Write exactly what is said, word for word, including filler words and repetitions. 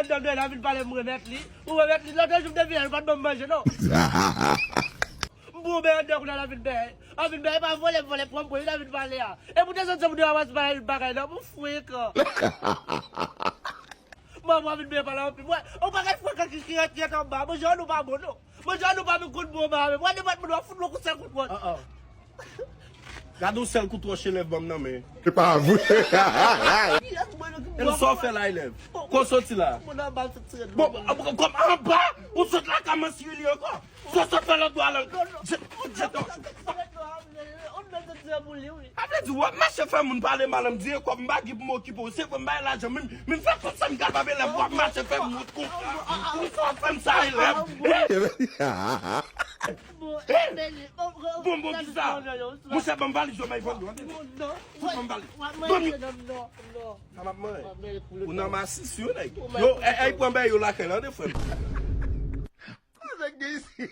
Anndan dèyè la vin pale m remèt li. Ou remèt li lòt jou m te vini, li pa t ban m manje non. M pou oubyen anndan kounye a la vin bèy. A vin bèy pa vole, vole pran m pou li la vin pale a. E pou te soti pou te ranmase bagay, bagay nan, pou frekan. Manman vin bèy pale anpil. Mwen, ou bagay frekan ki, ki ret, ret anba. Manje nou pa bon non. Manje nou pa vin kout bon ba. Mwen, nenpòt moun w ap fout mwen kout sèl kout mwen. Gade yon sèl kout wòch elèv ban m nan men. Se pa vre. E sa w fè la, elèv? Kote w soti la? Bon, kòm anba, ou sot la ka mansyili ankò. Sa w sot fè lòt bò a la? Jete wòch ou. Sa vle di w ap mache fè moun pale mal, m di e kòb m pa gen pou m okipe w. Se vre m bay lajan, men m fè tout sa m kapab, elèv w ap mache fè m wont konsa. Ou sa w ap fè m sa, elèv? Bon, bon, kisa? Monchè, ban m valiz yo, may vòlò. Fout ban m valiz. Ban m. Sa m ap manyen. Ou nan masis yo, nèg. Yo, e, e, pran bay yo lakay la, de frè m. Sa nèg gen isi?